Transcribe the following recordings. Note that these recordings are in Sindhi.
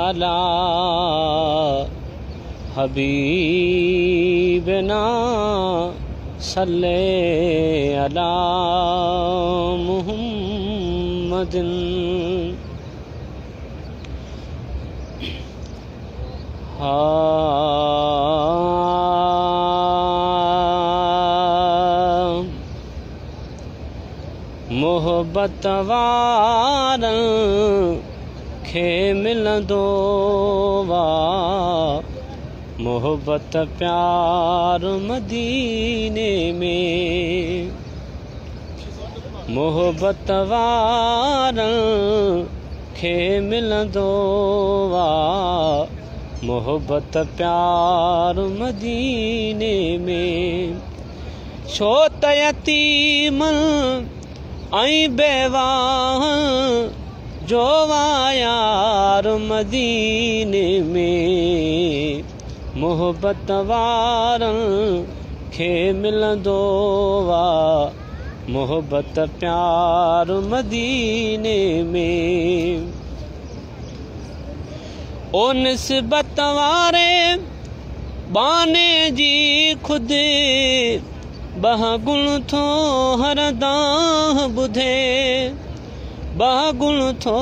عليٰ حبيبنا صلي عليٰ محمد. ها محبت وارن کي ملندو آ محبت پيار مديني ۾. محبت وارن کي ملندو آ محبت پيار مديني ۾. ڇو ته يتيمن ۽ بيواهه جو آ يار مديني ۾. محبت وارن کي ملندو آ محبت پيار مديني ۾. او نسبت واري ٻانهي جي خود ٻهڳڻ ٿو هر دانهن ٻڌي. ٻهڳڻ ٿو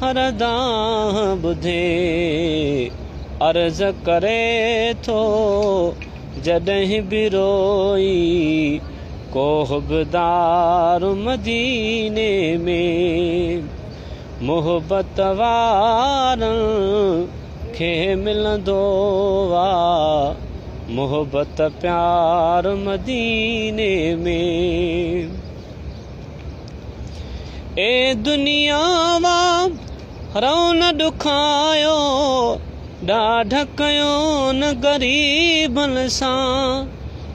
هر دانهن ٻڌي. عرض ڪري ٿو جڏهن به روئي ڪو حبدار مديني ۾. محبت وارن کي ملندو آ محبت پيار مديني ۾. اي دنيا وارؤ نه ڏکايو ڏاڍ ڪيو نه غريبن سان.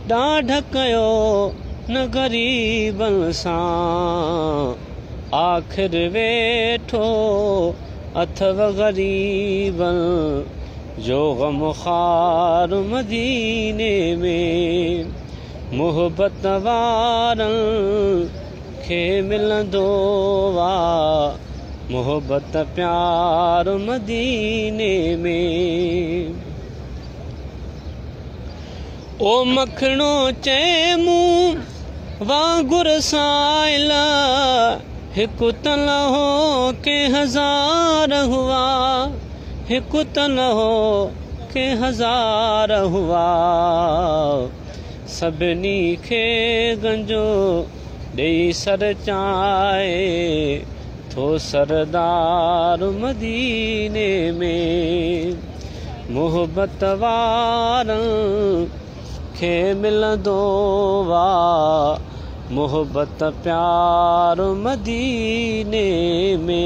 ڏاڍ ڪيو نه غريبن سان. آخر ويٺو اٿو غريبن جو غمخوار مديني ۾. محبت وارن کي ملندو آ محبت پيار مديني ۾. او مکڻو چئي مون وانگر سائل هڪ ته لهو ڪي هزار هئا. هڪ ته لهو ڪي هزار هئا. سڀني کي گنجو ڏيئي سرچائي ٿو سردار مديني ۾. محبت وارن کي ملندو آ محبت پيار مديني ۾.